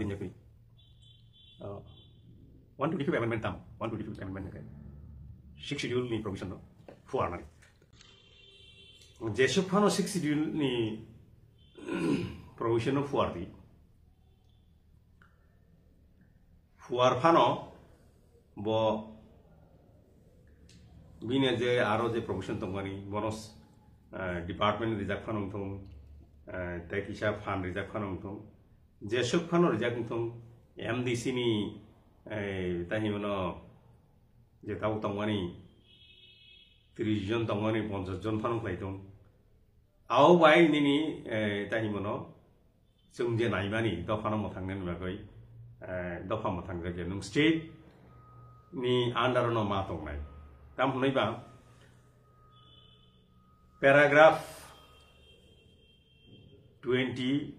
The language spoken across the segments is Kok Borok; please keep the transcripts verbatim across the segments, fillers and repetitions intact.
Yakni. Uh, one twenty-fifth amendment tam, one twenty-fifth amendment ni kai. Sixth schedule ni provision no fuar nani. Jesuk phano sixth schedule ni provision no fuar di. Fuar phano bo bini je aro je provision tongmani bono, eh, department rijak phano wngthung, eh, tei kisa phan rijak phano wngthung. Jesuk phano rijak wngthung, M D C ni, eh, tei himano je tabuk tongmani tris jon tongmani ponchas jon phano khlai thung. Abo bai nini, eh, tei himano chwng je naimani dophano mwthangnani bagwi, eh, dopha mwthang je nwng state ni under no ma tongnai. Tam hwnwi ba paragraph twenty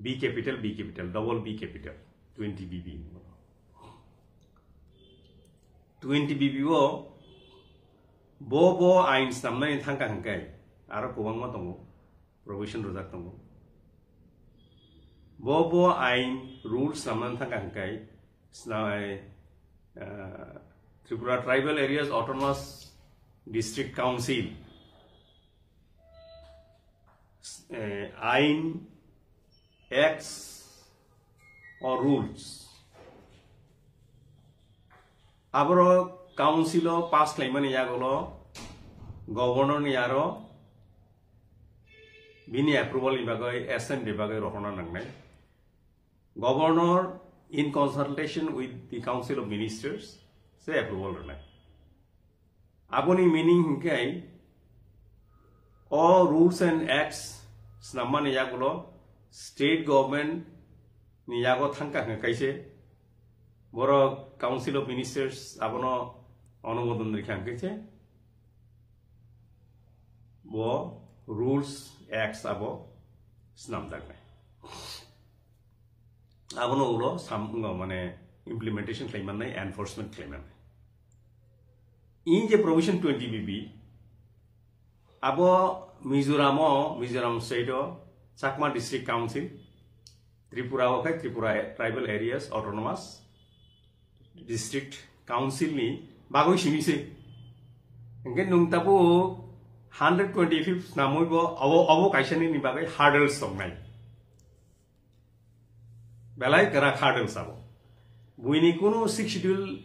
B capital, B capital, double B capital, twenty B B. Twenty B B o bo bo ain snamnani thangka hwnkhe aro kwbangma tongo, provision rwjak tongo. Bo bo ain rules snamnani thangka hwnkhe sna-, eh, Tripura Tribal Areas Autonomous District Council, eh, ain, acts or rules. Aboro council o pass khlaimani yagulo governor ni aro bini approval ni bagwi, assent ni bagwi rohorna nangnai. Governor in consultation with the Council of Ministers se approval rwnai. Aboni meaning hwnkhe o rules and acts snammani yagulo state government ni yago thangka hwnkhe kaise, borok Council of Ministers abono onumodon rikha hwnkhe se bo rules, acts abo snamjaknai. Abono ulo sam-, wngkha mane implementation khlai mannai, enforcement khlai mannai. In je provision twenty B B, abo Mizoram o, Mizoram state o Chakma District Council, Tripura o khai Tripura Tribal Areas Autonomous District Council ni bagwi simi se. Hingke nwng tabuk hundred twenty-fifth snamwi bo abo, abo kaisa nini bagwi hurdles tongnai. Belai kwrak hurdles abo. Buini kunu sixth schedule,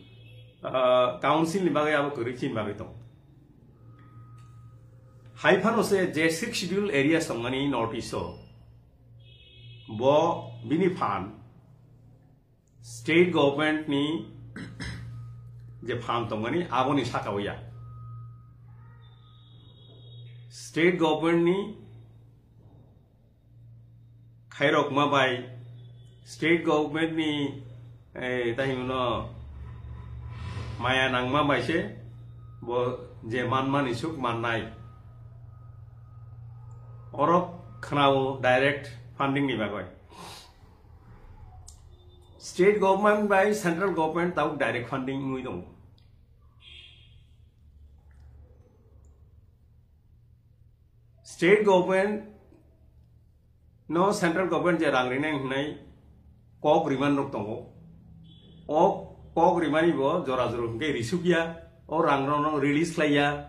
ah, council ni bagwi abo kwrwi chini bagwi tong. Hai phano se je sixth schedule area songmani North East o, bo bini phan state government ni je phan tongmani aboni saka o ya. State government ni khairokma bai state government ni, eh, tei himno maya nangma bai se bo je manmani suk mannai. Oro khwnao direct funding ni bagwi. State government bai central government tabuk direct funding wngwi tongo. State government no central government je rang rinai hwnwi kok riman rok tongo. O kok rimani bo jora jora hwnkhe risukya, o rang rok no release khlaiya.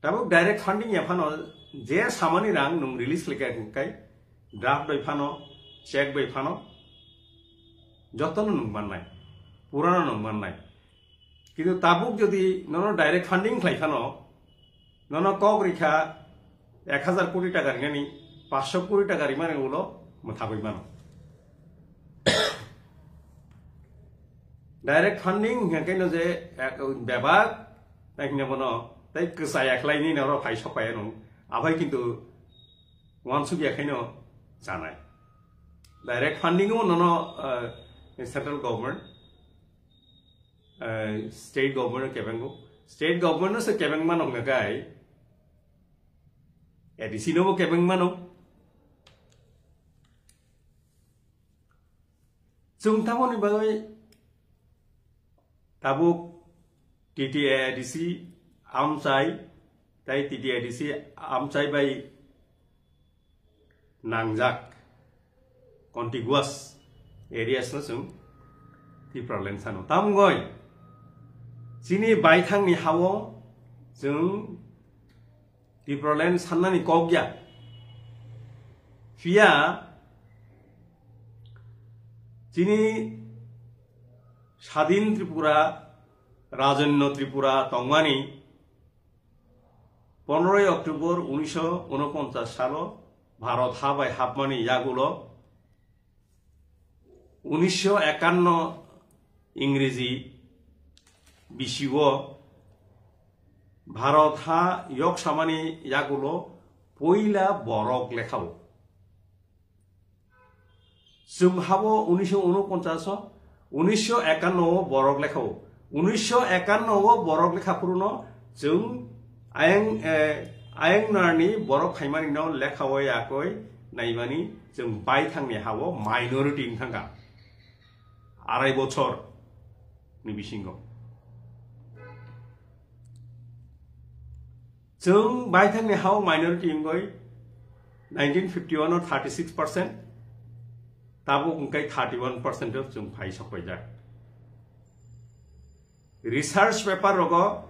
Tabuk direct funding ya phano je samani rang nwng release khlaikha hwnkhe draft bai phano, check bai phano jotono nwng mannai, purano nwng mannai. Kintu tabuk jodi nono direct funding khlai phano, nono kok rikha ek hazar koti taka rinani, paanch sho koti taka rimani ulo mwthagwi mano. Direct funding hwnkhe no je ek bebak, tei hwnkhe bono tei kwchaya khlaini noro phai sok phai ano, abai kintu wansuk ya khaino chanai. Direct funding o nono, eh, central government, eh, state government o kebengo. State government no se kebeng mano hwnkha kai, A D C no bo kebeng mano. Chwng tamoni bagwi tabuk T T A D C amchai, tei T T A D C amchai bai nangjak contiguous areas no chwng Tipraland sano. Tamgoi chini baithangni hao chwng Tipraland sannani kok ya. Phiya chini Sadin Tripura, Rajonno Tripura tongmani pondroi October unisho unoponchas salo Bharot ha bai hapmani yagulo unisho ekanno Ingreji bisio Bharot ha yok samani yagulo poila borok lekhao. Chwng habo unisho unoponchas o, unisho ekanno o borok lekhao. Unisho ekanno o borok lekha phuruno chwng ayang, eh, ayang narni borok phaimani no lekha o yakoi naimani chwng baithangni hao minority wngthangkha. Arai bochor ni bisingo. Chwng baithangni hao minority wngoi nineteen fifty-one o thirty-six percent, tabuk wngkai thirty-one percent o chwng phai sokpaijak. Research paper rogo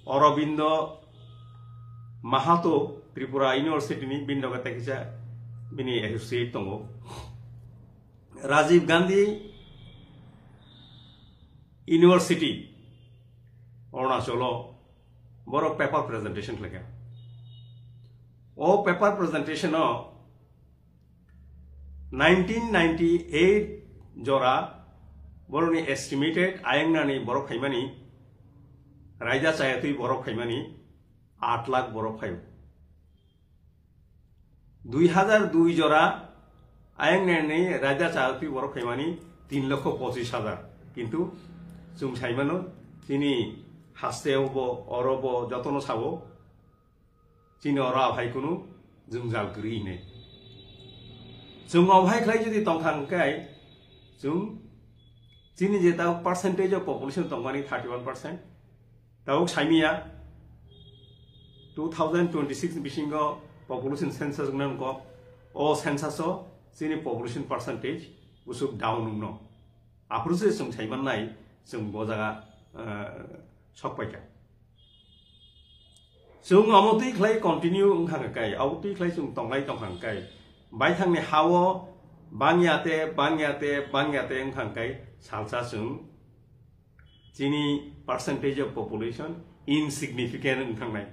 Aurobindo Mahato Tripura University ni bini loge tei kisa bini associate tongo. Rajiv Gandhi University Arunachal o borok paper presentation khlaikha. O paper presentation o nineteen ninety-eight jora borokni estimated ayang nani borok phaimani, raida chayatwi borok phaimani aat lakh borok phaio. Dui hajar dui jora ayang nani raida chayatwi borok phaimani tin lokho pochis hajar. Kintu chwng saimano chini haste obo, orobo jotono sao. Chini oro aphai kunu jwngjal kwrwi hinwi. Chwng obo hai khlai jodi tongthang khe, chwng chini je ta percentage of population tongmani thirty-one percent, tabuk saimiya two thousand twenty-six bisingo population census wngnai wngkha, o census o chini population percentage usuk down wngno. Aphuru se chwng saimannai chwng bo jaga, eh, sokpaikha. Chwng omo twi khlai continue wngkha hwnkhe kai, abo twi khlai chwng tonglai tongkha hwnkhe kai. Baithangni hao bangya te, bangya te, bangya te wngkha hwnkhe salsa chwng chini percentage of population insignificant wngthangnai.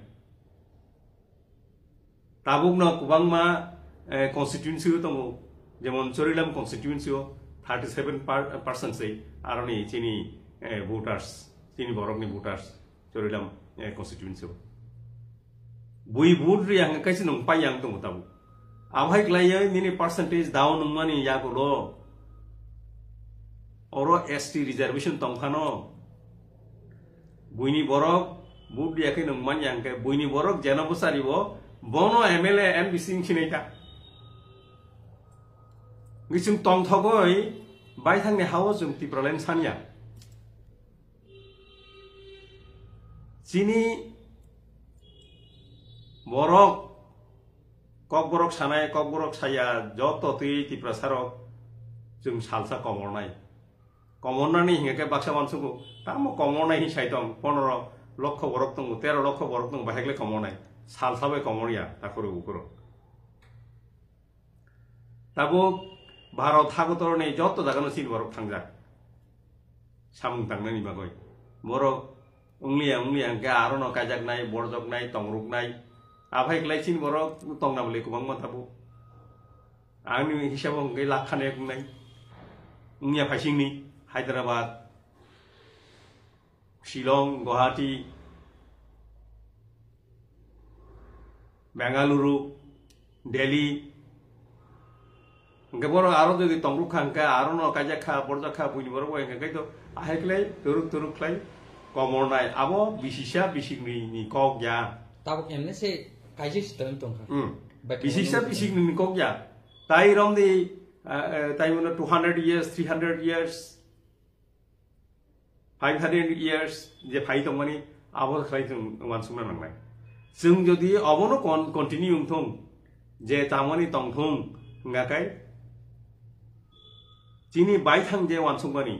Tabukno kwbangma, eh, constituency o tongo, jemon Chorilam constituency o thirty seven percent se aroni chini, eh, voters, chini borokni voters Chorilam, eh, constituency o. Bui vote ri ang kaisa nung pai yang tongo tabuk. Abo hai khlaiwi nini percentage down wngmani yagulo oro S T reservation tongphano. Buini borok vote riya khe nwng manya hwnkhe buini borok jeno bwcharibo bono M L A M B C wng sinai ta. Wngwi chwng tongthogwi baithangni hao chwng Tipraland sanya. Chini borok kokborok sanai, kokborok saya, joto twi Tiprasarok chwng salsa komornai. Komornani hingke baksa wansukgo, tamo komornai hin sai tong, pondro lokho borok tongo, tero lokho borok tongo, bahai kle komornai. Salsa bai komorya, takhoro bukhoro. Tabuk Bharat hagotorni joto jagano chini borok thangjak. Samung tangnani bagwi. Borok wngliya, wngliya hingke arono kaijaknai, borjoknai, tongruknai. Aphai kle chini borok tongna bole kwbangma tabuk. Ani hisabo hingke lakh khanai wngnai. Wngya phaisingni Hyderabad, Shillong, Guwahati, Bengaluru, Delhi. Hingke borok aro jodi tongruk kha hingke arono kaijak kha, borjak kha, buini borok bai hingke to ahai khlai turuk turuk khlai komornai. Abo bisisa bisikni ni kok ya. Tabuk emne se kaijak si tong tongkha. Hmm. But bisisa bisikni ni kok ya. Tai romdi, eh, eh, tai mano two hundred years, three hundred years, five hundred years je phai tongmani abo khlai chwng uansukna nangnai. Chwng jodi obono con-, continue wngthung, je tamani tongthung hwnga khe chini baithang je wansukmani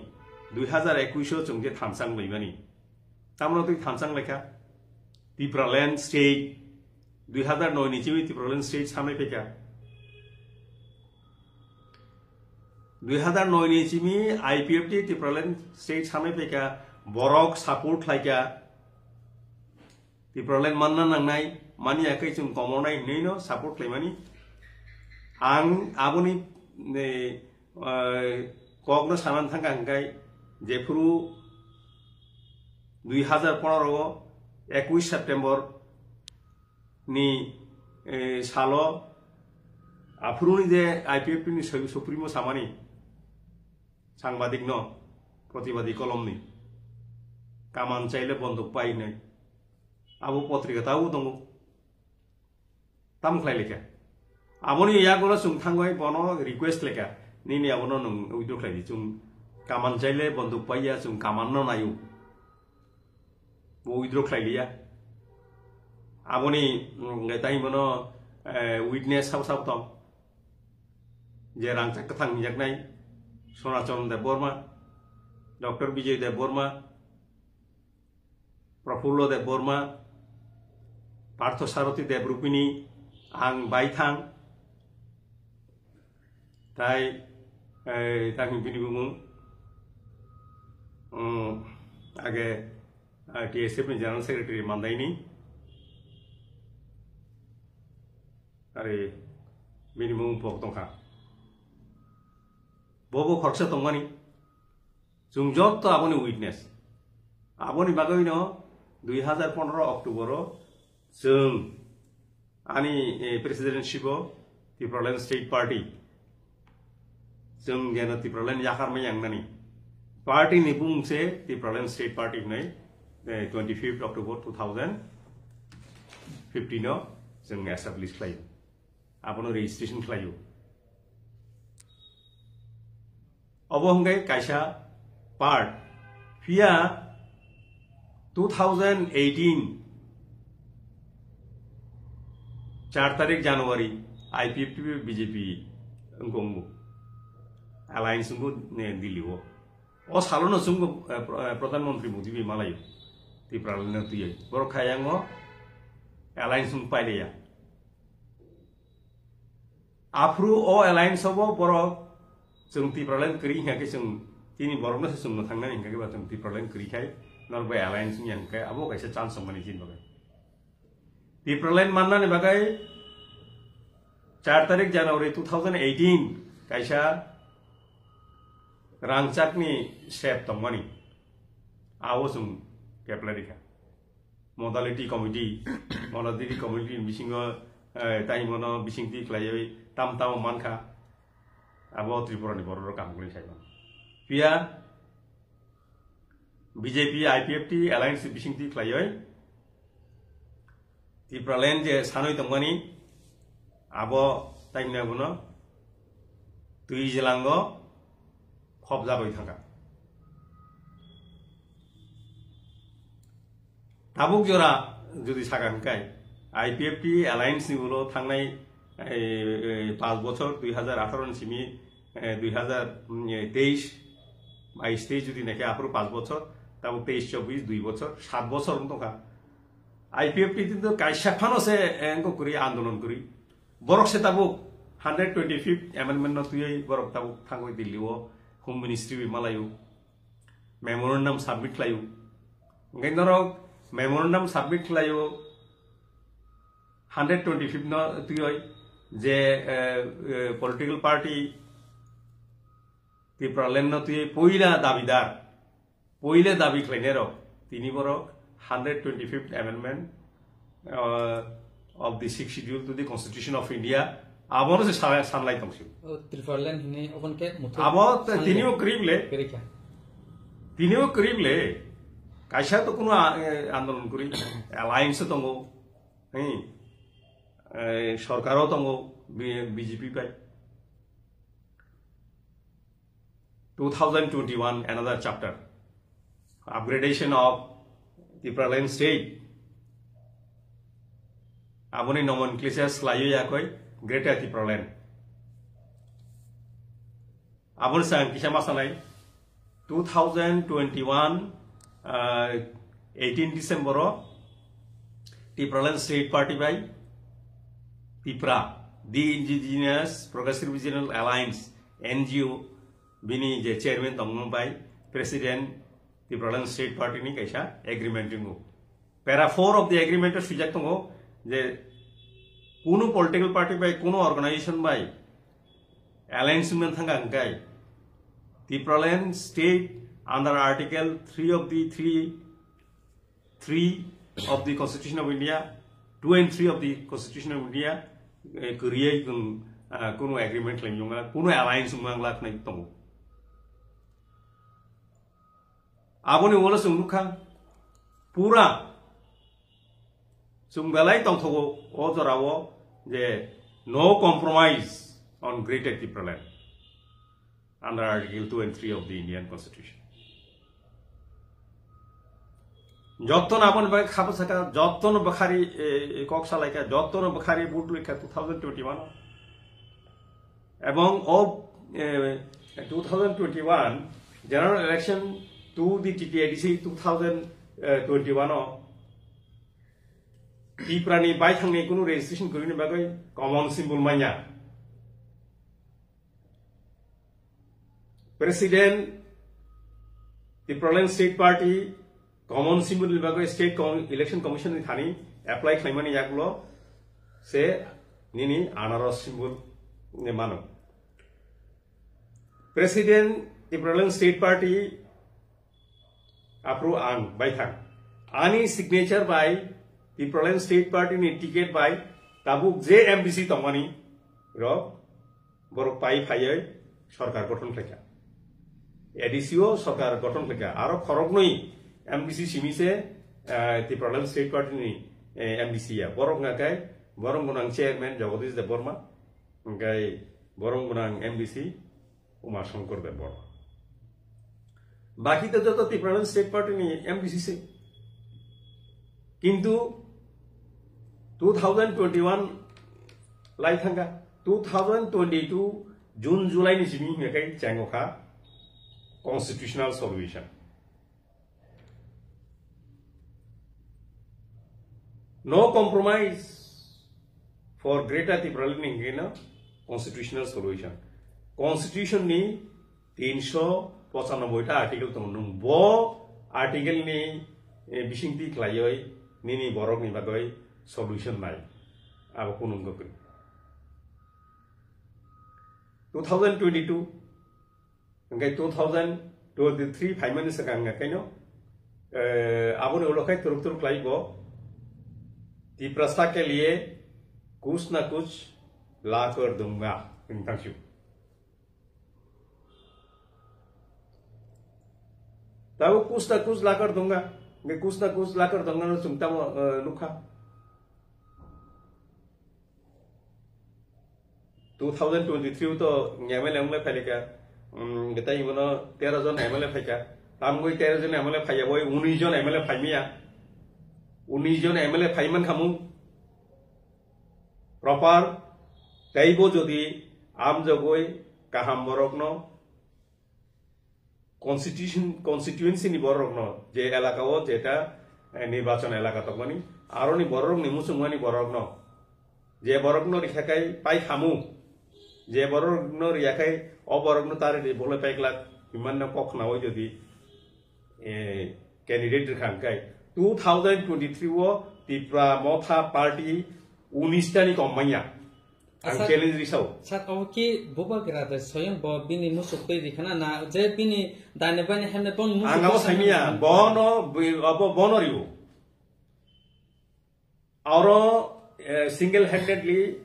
dui hazar ekwis o chwng je thansa wnglaimani, tamno twi thansa wnglaikha. Tipraland state, dui hazar noi ni chimi Tipraland state samai phaikha. Dui hazar noi ni chimi I P F T Tipraland state samai phaikha, borok support khlaikha. Tipraland manna nangnai, mani yakhe chwng komornai hinwi no support khlaimani. Ang aboni, eh, eh, kokno sanan thangkha hwnkhe, jephuru dui hazar pondro o ekwis September ni, eh, salo aphuruni je I P F T ni soi-, supremo samani sangbadik no protibadi kolomni kaman chaile bonduk pai hinwi abo potrika tabuk tongo. Tam khlai lekha. Aboni yagulo chwng thangwi bono request lekha. Nini abono nwng withdraw khlai di. Chwng kaman chaile bonduk paiya, chwng kaman no naio. Bo withdraw khlai liya. Aboni, mm, tai bono, eh, witness sabo sabo tong. Je rangchak kwthang yaknai Sonachon Debbarma, Doctor Bijay Debbarma, Prafullo Debbarma, Partho Sarathi Debrupini, ang baithang, tai, eh, tangni bini bumung, um, age, eh, T S F ni General Secretary mandaini, ari bini bumung pok tongkha. Bobo khoroksa tongmani. Chwng jotto aboni witness. Aboni bagwino dui hazar pondro October o chwng ani, eh, presidency bo Tipraland State Party. Chwng geno Tipraland yakarma yangnani. Party ni bumung se Tipraland State Party hinwi, eh, twenty fifth October two thousand fifteen o chwng establish khlaio. Abono registration khlaio. Obo hwnkhe kaisa part. Phiya two thousand eighteen char tarik January I P F T B J P wngkha wngbo. Alliance wngbo ne Delhi o. O salono chwngbo, eh, Pro-, eh, Pradhan Mantri Modi bai malaio. Tipraland no twiwi. Borok khayango alliance wng pailaiya. Aphuru o alliance obo borok chwng Tipraland kwrwi hinkha khe chwng tini borokno se chwngno thangnani hinkha khe ba chwng Tipraland kwrwi khai norok bai alliance wngya hinkhe abo kaisa chance wngmani chini bagwi. Tipraland mannani bagwi char tarik January two thousand eighteen kaisa rangchakni sep tongmani abo chwng keplai rikha. Modality committee, modality committee ni bisingo, eh, tai mono bisingtwi khlaiwi tam tamo mankha, abo Tripura ni borok rok kaham khlai khaima. Phiya B J P I P F T alliance bisingtwi khlaiwi Tipraland je sanwi tongmani abo tai mwnai bono twi jelango khopjagwi thangkha. Tabuk jora jodi sakha hwnkhe, I P F T alliance ni ulo thangnai, eh, eh, panch bochor, dui hazar atharo ni simi, eh, dui hazar teis, bais teis jodi naikhe aphuru panch bochor, tabuk teis chobbish dui bochor, sat bochor wng tongkha. I P F T tin to kaisa phano se, eh, wngkha kwrwi, andolon kwrwi. Borok se tabuk hundred twenty-fifth amendment no twiwi borok tabuk thangwi Delhi o Home Ministry bai malaio. Memorandum submit khlaio. Hwnkhe norok memorandum submit khlaio hundred twenty-fifth no twiwi je, eh, eh, political party Tipraland no twiwi poila dabidar, poila dabi khlainai rok tini borok hundred twenty-fifth amendment, uh, of the Sixth Schedule to the Constitution of India, abono se sa-, sanlai tongsi. O Tipraland hini obon ke muthung Abo te sanle. Tini o krib le. Kerikha. Tini o krib le. Kaisa to kuno a-, e, andolon kuri. Alliance tongo. Hi. E, sorkaro tongo. B-, B J P bai. Two thousand twenty-one, another chapter. Upgradation of Tipraland state. Aboni nomenclature slaiwi yakoi, Greater Tipraland. Aboni sang kisa masanai two thousand twenty-one, uh, eighteen December o Tipraland State Party bai Tipra, the Indigenous Progressive Regional Alliance, N G O, bini je chairman tongmung bai president Tipraland State Party ni kaisa agreement ringo. Para four of the agreement o swijak tongo je kunu political party bai kunu organization bai alliance wngna thangkha hwnkhe Tipraland state under Article three of the three, three of the Constitution of India, two and three of the Constitution of India, eh, kwrwiyai kung, ah, kunu agreement khlai wngya, kunu alliance wngya khwnai tongo. Aboni ulo chwng nukha, pura chwng belai tongthogo o jorao je no compromise on Greater Tipraland under Article two and three of the Indian Constitution. Jottono aboni bagwi khabo saka, jottono bwkhari, e, e, kok salaikha, jottono bwkhari vote rwkha two thousand twenty-one o. Ebong o, e, two thousand twenty-one general election to the T T A D C two thousand twenty-one o Tiprani baithangni kunu registration kwrwini bagwi common symbol manya. President, Tipraland State Party, common symbol ni bagwi State Com-, Election Commission ni thani apply khlaimani yagulo se nini anaros symbol ni mano. President, Tipraland State Party, aphuru ang baithang. Ani signature bai Tipraland State Party ni ticket bai tabuk je M D C tongmani rok borok pai phaiwi sorkar gothon khlaikha. A D C o sorkar gothon khlaikha. Aro khoroknwi M D C simi se, eh, Tipraland State Party ni, eh, M D C ya. Borok hwnkha khe Borom Gwnang Chairman Jagadish Debbarma, hwnkhe Borom Gwnang M D C Uma Shankar Debbarma. Baki to joto Tipraland State Party ni M D C se. Kintu two thousand twenty-one lai thangkha, two thousand twenty-two June July ni simi hingkhe chengokha constitutional solution. No compromise for Greater Tipraland ni hingkhe no constitutional solution. Constitution ni tinso pochanoboi ta article tongo. Nwng bo article ni, eh, bisingtwi khlaiwi nini borok ni bagwi solution nai. Abo kunu wngkha kwrwi. Two thousand twenty-two, hingkhe two thousand twenty-three phaimani swkang hingkhe no, eh, aboni ulo khai turuk turuk khlai bo, "Tiprasa ke liye kuch na kuch la kar dunga," hwnwi thangsio. Tabo kuch na kuch la kar dunga, hingkhe kuch na kuch la kar dunga no chwng tamo, eh, nukha. Two thousand twenty-three to M L A wng le phailika, um, tei imono tero jon M L A phaika, tamgwi tero jon M L A phaiya, boi unis jon M L A phaimaya, unis jon M L A phaiman khamung proper, teibo jodi amjogoi kaham borokno constitution, constituency ni borok no, je elaka o jeta, eh, nirbachon elaka tongmani, aroni borok ni muchungmani borok no, je borok no rikha kai pai khamu, je borok no riya kai o borok no tari di bole paiklak, himan no kok na oi jodi, eh, candidate rikha kai two thousand twenty-three o Tipra Motha Party unis ta ni kom manya. Ang Sir, challenge risao. Sir, obo ki bubagra de soyang bo bini musuk twi rikhana na je bini dani bani hemne bon musuk Ang abo twi saimia, na. Bono, bi-, abo bono ribo. Aro, eh, single handedly,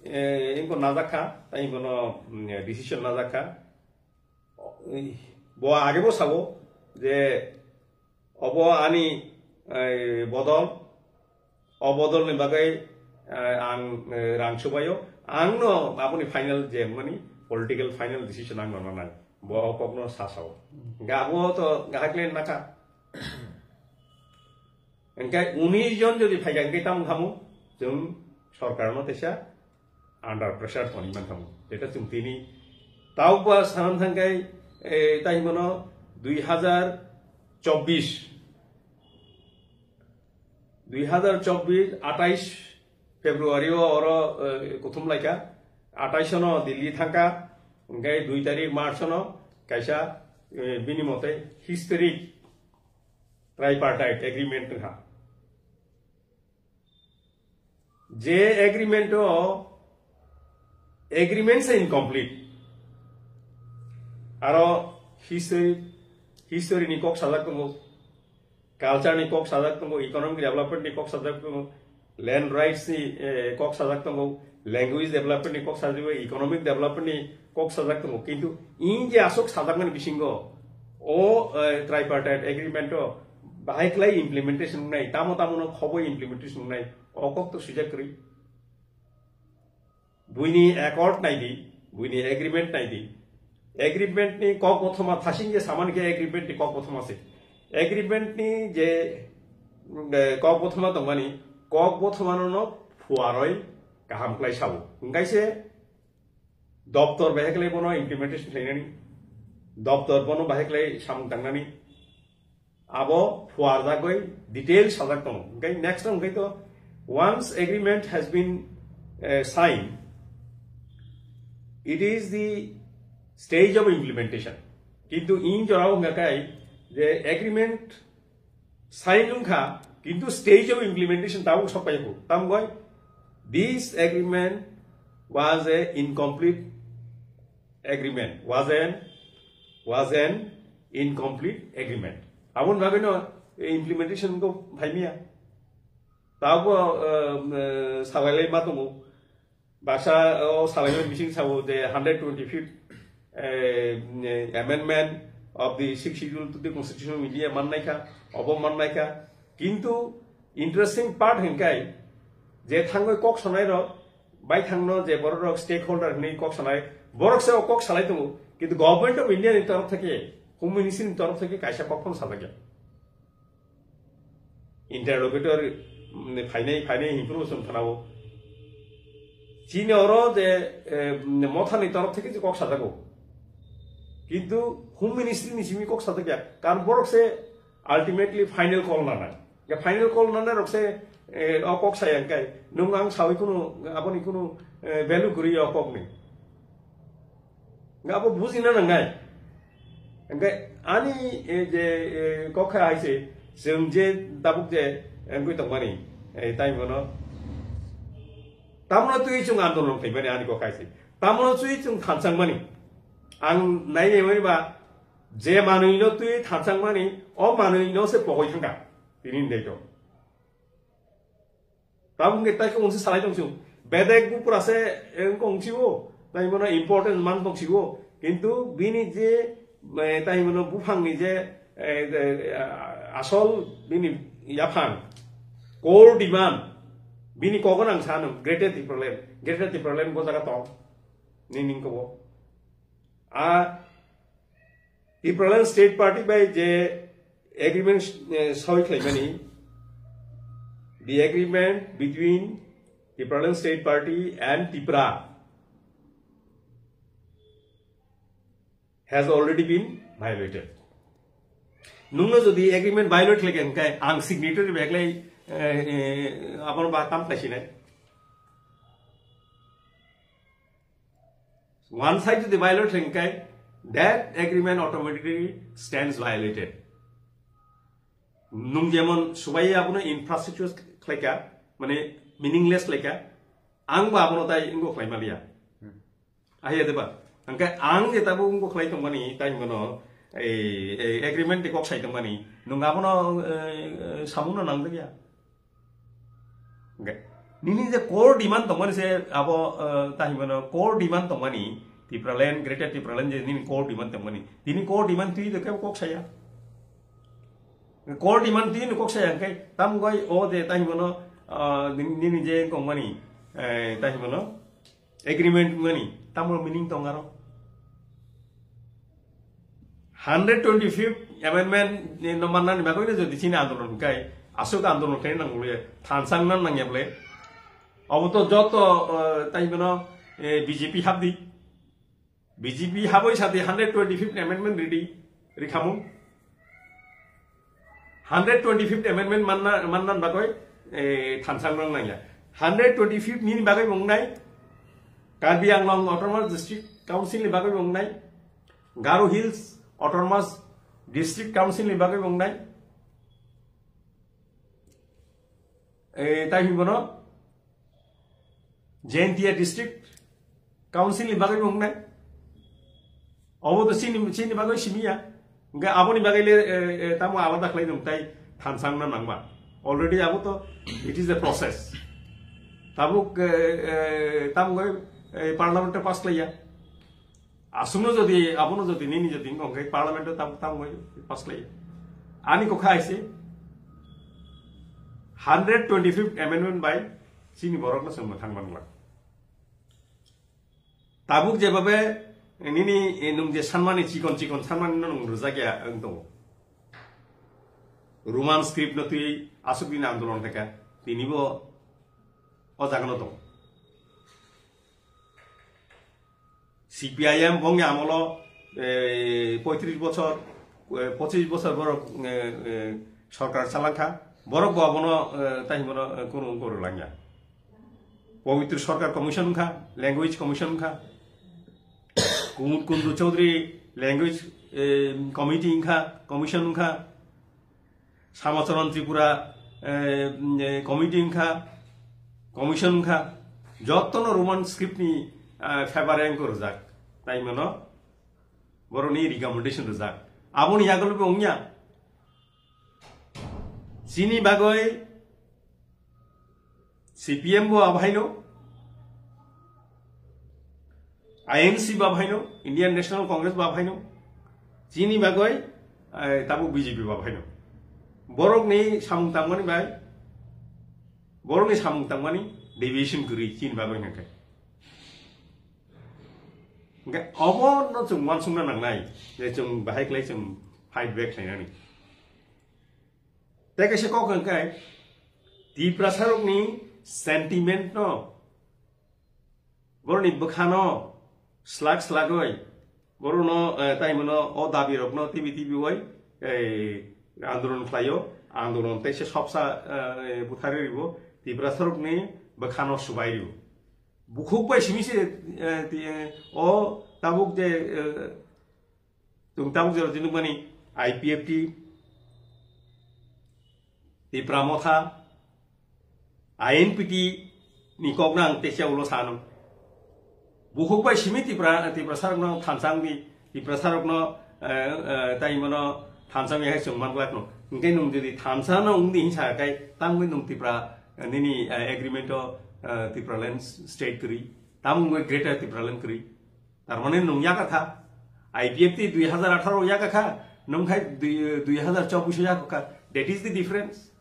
eh, inko najakha, tai inko no, mm, decision najakha. Bo age bo sabo je obo ani, eh, bodol, o bodol ni bagwi, eh, ang, eh, rang subaio. Ang no aboni final je mani political final decision ang no nanai. Bo o kok no sa sao. Ga bo to gahak le naka. Engkai unis jon jodi phai ga engkai tam khamu, jung sorkar no tesa under pressure tongwi manthango. Jeta chwng tini tauba sanam thangkai, eh, tai himano dui hazar chobbish, dui hazar chobbish atais February o oro, eh, kuthum laika, atais no Delhi thangka, hingkai dui tarik March no kaisa, eh, bini mote historic tripartite agreement wngkha. Je agreement o, agreement se incomplete. Aro history, history ni kok sajak tongo, culture ni kok sajak tongo, economic development ni kok sajak tongo, land rights ni, eh, kok sajak tongo, language development ni kok sajak tongo, economic development ni kok sajak tongo. Kintu in je asok sajakmani bisingo o, eh, tripartite agreement o bahai khlai implementation wngnai, tamo tamo no khoboi implementation wngnai, o kok to swijak kwrwi. Buini accord naidi, buini agreement naidi. Agreement ni kok bothoma thasing je samani khe agreement ni kok bothoma se. Agreement ni je, mm, eh, kok bothoma tongmani, kok bothoma no no phuaroi kaham khlai sao. Hingkai se doptor bahai khlai bono implementation khlainani, doptor bono bahai khlai samung tangnani, abo phuarjagwi detail sajak tongo. Hingkai next hingkai to, once agreement has been, eh, signed, it is the stage of implementation. Kintu in jorao hingka kai je agreement sign wngkha, kintu stage of implementation tabuk sokpaiku. Tamgoi, this agreement was a incomplete agreement, was an, was an incomplete agreement. Aboni bagwino implementation go phaimiya. Tabuk, eh, eh, sabailai ma tongo. Baksa, o, salaimani bising sabo je hundred twenty-fifth, eh, eh, amendment of the Sixth Schedule to the Constitution of India mannaikha, obo mannaikha. Kintu interesting part hingkai je thangwi kok sanai rok, bai thangno je borok rok stakeholder hinwi kok sanai, borok se o kok salai tongo. Kintu Government of India ni torof theke, Home Ministry ni torof theke kaisa kok phano salakya. Interlocutor, mm, phainai, phainai hinphuru chwng khnao. Chini oro je, eh, mothani torof theke je kok sajago. Kintu Home Ministry ni simi kok sajakya. Karon borok se ultimately final call nanai. Ya final call nanai rok se, eh, o kok saya hingkai. Nung ang sawi kunu, aboni kunu, eh, value kwrwi o kok ni. Nga abo bujina nangnai. Hingke ani, eh, je, eh, kok kha hai se, chwng je tabuk je, eh, wngwi tongmani, eh, tai bono. Tamno twi chwng andolon khaimani ani kok hai se. Tamno twi chwng thanchangmani. Ang nainai mani ba, je manwino twi thanchangmani, o manwino se pogoi thangkha. Tini hwnwi to. Tabuk hwnkhe tai khe unsi salai tong sio. Bedek bupra se, eh, wngkha wng sio. Tai bono important man tong sio. Kintu bini je, eh, tai bono buphangni je, eh, eh, asol bini yaphang, core demand, bini kogon ang sano, Greater Tipraland. Greater Tipraland bo jaga tong. Nini kobo. A Tipraland State Party bai je agreement, eh, soi khlaimani, the agreement between Tipraland State Party and Tipra has already been violated. Nungno jodi agreement violate khlai khe, hwnkhe ang signatory bai khlai, eh, eh, abono ba tam khlai sinai. One side jodi violate hwnkhe, that agreement automatically stands violated. Nung jemon subai abono infrastructure khlaika, mane meaningless khlaika, ang bo abono tai wngbo khlai maliya. Hmm. Ahiya deba? Hwnkhe ang je tabo wngbo khlai tongmani, tai bono ei, ei agreement de kok sai tongmani, nung abono, eh, eh, samungno nangjakya. Hwnkhe nini je core demand tongmani se abo, eh, tai bono core demand tongmani, Tipraland, Greater Tipraland je nini core demand tongmani. Tini core demand twi de kebo kok saya. Core demand twi ni kok saya hwnkhe tam goi o je tai bono, ah, nini, nini je kongmani, eh, tai bono agreement mani tamo meaning tong aro. Hundred twenty-fifth amendment ni no manna ni bagwi no jodi chini andolon kai, asuk andolon kai nang le thansang nan nang yable. Obo to joto, eh, tai bono, eh, B J P habdi. B J P haboi sadi hundred twenty-fifth amendment ridi rikhamung. Hundred twenty-fifth amendment manna, manna bagoi, eh, thansang nang nangya. Hundred twenty-fifth nini bagoi bo wngnai, Karbi Anglong Autonomous District Council ni bagoi bo wngnai, Garo Hills Autonomous District Council ni bagoi bo wngnai. Eh, tai hinbono Jaintia District Council ni bagwi bo wngnai. Obo to chini, chini bagwi simi ya. Hwnkhe aboni bagwi le, eh, eh, tamo alada khlai nung tai thansang na nangma. Already abo to, it is a process. Tabuk, eh, eh, tamo goi, eh, parliament pass khlai ya. Aswkno jodi, abono jodi, nini jodi wngkha hwnkhe parliament o tam, tam wngwi pass khlai. Ani kokha hai se hundred twenty-fifth amendment bai chini borokno chwng mwthang man glak. Tabuk jebabe nini, eh, nwng je sanmani chikon chikon sanmani no nwng rwjak ya wng tongo. Roman script no twi aswk dini andolon khaikha, tinibo o jaga no tongo. C P I M bongni amolo, eh, poitris bochor, eh, pochis bochor borok, eh, eh, sorkar chalangkha. Borok bo abono, eh, tai hwnmano, eh, kunu wngkor langya. Pawitro Sorkar Commission wngkha, Language Commission wngkha. Kumud Kundu Chaudhary Language, eh, Committee wngkha, Commission wngkha. Samacharan Tripura, eh, mm, eh, committee wngkha, commission wngkha, jotono Roman script ni, eh, favor e wngkha rwjak, tai mano borokni recommendation rwjak. Aboni yagulo bo wngya. Chini bagwi C P M bo abo haino, I N C bo abo haino, Indian National Congress bo abo haino, chini bagwi, eh, tabuk B J P bo abo haino. Borokni samung tangmani bai, borokni samung tangmani deviation kwrwi chini bagwi hwnkhe. Hwnkhe obo no chwng uansukna nangnai, je chwng bahai khlai chwng fight back khlainani. Tei kaisa kok hwnkhe, Tiprasarokni sentiment no, borokni bwkhano slak slagwi, borokno, eh, tai mano o dabi rokno tibi tibi wai, eh, andolon khlaio, andolon teisa sopsa, eh, buthari ribo, Tiprasarokni bwkhano subai ribo. Bukhuk bai simi se, eh, ti-, eh, o tabuk je, eh, Chwng tabuk jora twi nukmani I P F T, Tipra Motha, I N P T ni kokno ang teisa ulo sano. Bukhuk bai simi Tipra, Tiprasarokno thansa wngdi, Tiprasarokno, eh, eh, tai mano thansa wngya hai chwng man glak no. Hwnkhe nwng jodi thansa no wngdi hinsa kai, tamo nwng Tipra, eh, nini, eh, agreement o, eh, Tipraland state kwrwi, tamo wngwi Greater Tipraland kwrwi. Tar mane nwng yakakha, I P F T dui hazar atharo yakakha, nwng khai dui, dui hazar chobbish o yakakha. That is the difference.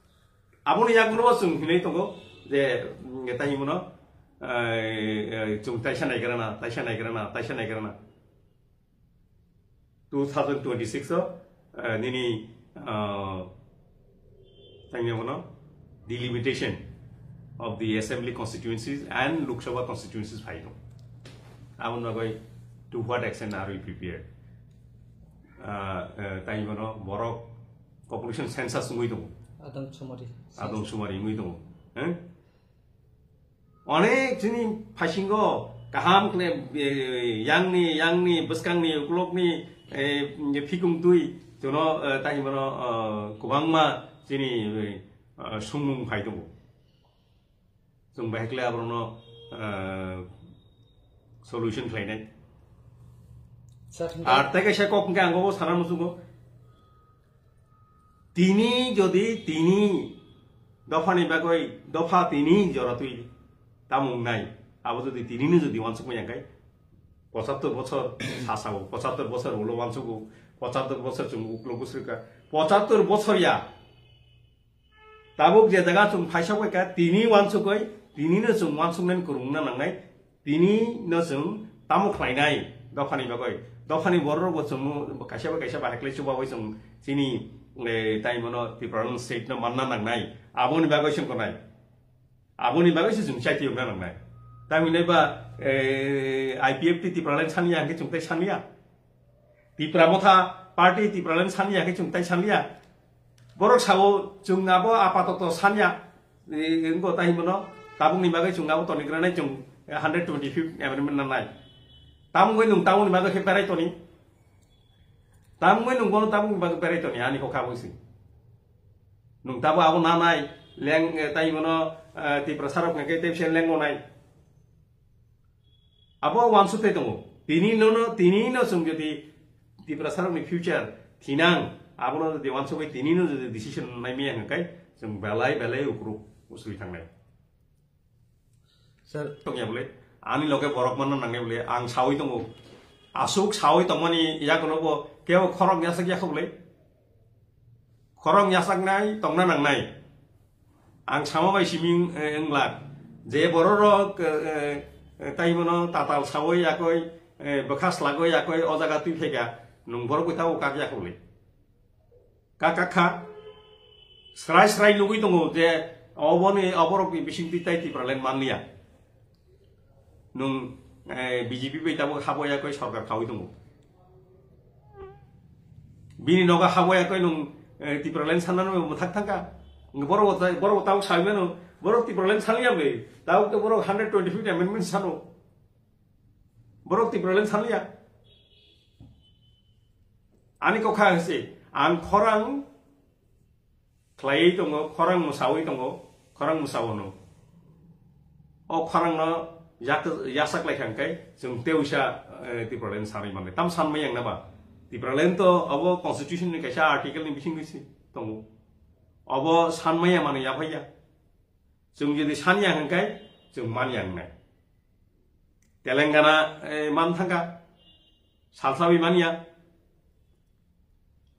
Aboni yagulo chwng hinwi tongo je, mm, tai hwnmano, eh, eh, chwng taisa naigrana, taisa naigrana, taisa naigrana. Two thousand twenty-six o, eh, nini, ah, tangya bono delimitation of the assembly constituencies and Lok Sabha constituencies phai tong. Aboni bagwi to what extent are we prepared? Ah, eh, tai bono borok population census wngwi tongo. Adam Sumari. Adam Sumari wngwi tongo. Eh? Onek chini phaisingo kaham kne, eh, yangni, yangni, bwskangni, uklokni, eh, phikung twi, jono, eh, tai hwnmano, eh, kwbangma chini, eh, sumung phai tongo. Chwng bahai khlai aborokno, eh, solution khlainai. Sir, Ar tei kaisa kok hwnkhe ang bo sana muchungo. Tini jodi tini dophani bagwi dopha tini jora twi tamung nai, abo jodi tini ni jodi wansuk maya kai, pochattor bochor sasao, pochattor bochor ulo wansugo, pochattor bochor chwng uklo gusrika, pochattor bochor ya. Tabuk je jaga chwng phaisa bai ka, tini wansukoi, tini no chwng wansuknani kwrwngna nangnai, tini no chwng tamo khlainai dophani bagwi. Dophani borok bo chwng kaisa bai kaisa bahai khlai chubawi chwng chini, eh, tai mano Tipraland state no manna nangnai. Aboni bagwi chwng konai. Aboni bagwi se chwng chaitiyokna nangnai. Tamhinai ba, eh, I P F T Tipraland saniya hwnkhe chwng tai saniya. Tipra Motha Party Tipraland saniya hwnkhe chwng tai saniya. Borok sao chwng abo apatoto saniya. Eh, wngkha tai hwnmano tabukni bagwi chwng abo tonigra nai chwng hundred twenty-fifth amendment nangnai. Tamungwi nwng tabukni bagwi khe berai toni. Tamungwi nwng bono tabukni bagwi berai toni ani kokha bwswi. Nwng tabo abo nanai, leng, eh, tai hwnmano, eh, Tiprasa rok hwnkhe tei bisi lengonai. Abo wansuk tei tongo. Tini nono, tini no chwng jodi Tiprasa rokni future thinang, abono jodi wansugwi tini no jodi decision nai maya hwnkhe chwng belai belai ukruk usui thangnai. Sir. Tongya bole, ani loge borok manna nangnai bole, ang sawi tongo. Asuk sawi tongmani yakono bo kebo khorok yasak yakho bole. Khorok yasaknai tongna nangnai. Ang sama bai siming, eh, wnglak. Je bororok, eh, eh, tai bono tatal sawi yakoi, eh, bwkha slagwi yakoi o jaga twi phaikha, nwng borok bai tabuk kak yakho bole. Kaka kha, srai srai nugwi tongo je oboni, oborokni bisingtwi tai Tipraland manliya. Nwng, eh, B J P bai tabuk habo yakoi sorkar khawi tongo. Bini nogo habo yakoi nwng, eh, Tipraland sanna no mwthak thangkha. Borok, borok tabuk sawi mano, borok Tipraland sanliya bai. Tabuk to borok hundred twenty-fifth amendment sano. Borok Tipraland sanliya. Ani kokha hwse, ang khorang khlaiwi tongo, khorang mwsawi tongo, khorang mwsao no. O khorang no yak-, yasak lai kha hwnkhe chwng teusa, eh, Tipraland sanwi mannai. Tam sanmaya wngna ba? Tipraland to abo constitution ni kaisa article ni bisingtwi si tongo. Abo sanmaya manwi yaphaiya. Chwng jodi sanya hwnkhe chwng manya wngnai. Telangana, eh, man thangkha, salsawi manya.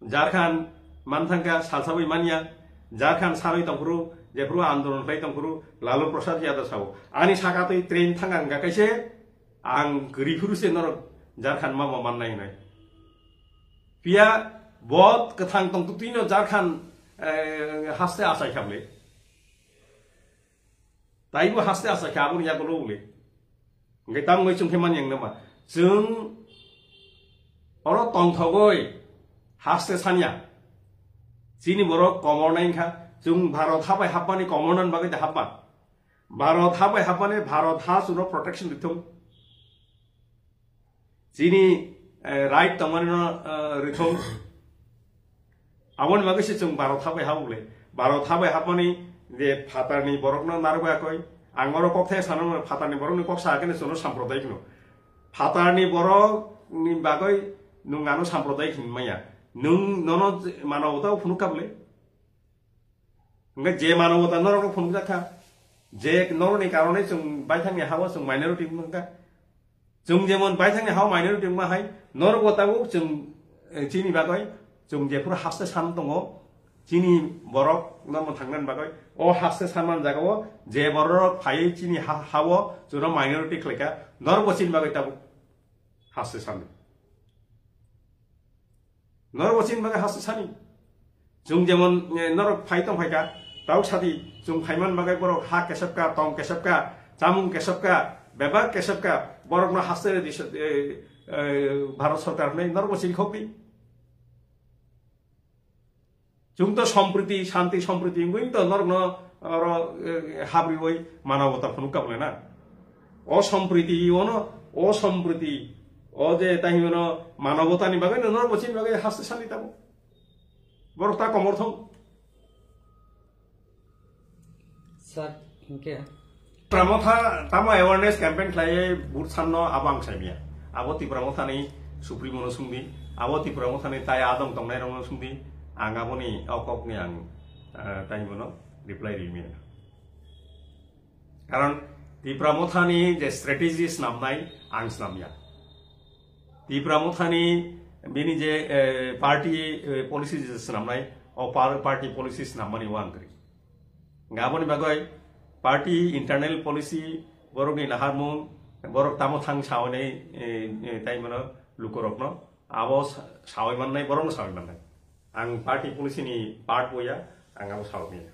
Jharkhand man thangkha, salsawi manya. Jharkhand sarwi tongphuru, jephuru andolon khlai tongphuru, Lalu Prasad Yadav sao. Ani saka twi train thangkha hwnkha kaise, ang kwrwi phuru se norok Jharkhand ma ma mannai hwnwi. Phiya bo kwthang tongtwtwino Jharkhand, eh, haste achai kha bwle. Taibo haste achai kha aboni yagulo bwle. Hwnkhe tamo wngwi chwng khe mani wngna ma? Chwng oro tongthogwi haste sanya. Chini borok komornai wngkha. Chwng Bharot ha bai hapmani komornani bagwi de hapma. Bharot ha bai hapmani Bharot ha chwngno protection rithung. Chini, eh, right tongmani no, eh, rithung. Aboni bagwi se chwng Bharot ha bai hapmani. Bharot ha bai hapmani je phatarni borokno narwkya koi. Ang oro kok thai sanano phatarni borokni kok sa kene chwngno samprodayik no. Phatarni borokni bagwi nwng ano samprodayik hinmaya. Nwng nono je manobota phunuk kha bwle. Hwnkhe je manobota norokno phunukjak kha, je norokni karone chwng baithangni ha-o chwng minority wngkha. Chwng jemon baithangni ha-o minority wngma hai, norokbo tabuk chwng, eh, chini bagwi chwng jephuru haste san tongo, chini borokno mwthangnani bagwi o haste sanmani jagao je bororok phaiwi chini ha-, ha-o chwngno minority khlaikha, norokbo chini bagwi tabuk haste sano. Norok bo chini bagwi haste sani. Chwng jemon, eh, norok phai tong phaikha, tauk sadi chwng phaiman bagwi borok ha kesepka, tong kesepka, chamung kesepka, bebak kesepka, borokno haste redi, eh, eh, Bharat Sarkar hwnwi norok bo chini khokdi. Chwng to sompriti, shanti sompriti wngwi to norokno oro, eh, habriwi manobota phunuk kha bwle na. O sompriti, ono, o sompriti, o je tahi ono manobotani bagwi no norok bo chini bagwi haste sani tamo. Borok ta komor thong. Sir, hwnkhe? Tipra Motha tamo awareness campaign khlaiwi vote sanno abo ang saimya. Abo Tipra Mothani supremo no sungdi, abo Tipra Mothani tai adong tongnai rokno sungdi, ang aboni o kokni ang, eh, tai bono reply rimya. Karon Tipra Mothani je strategy snamnai ang snamya. Tipra Mothani bini je, eh, party, eh, policy je snamnai, o par-, party policy snammani o ang kwrwi. Hwnkhe aboni bagwi party internal policy, borokni naharmung, borok tamo thang sawi nai, eh, eh, tai mano lukurokno, abo sa-, sawi mannai, borokno sawi mannai. Ang party policy ni part boya, ang abo sawi manya.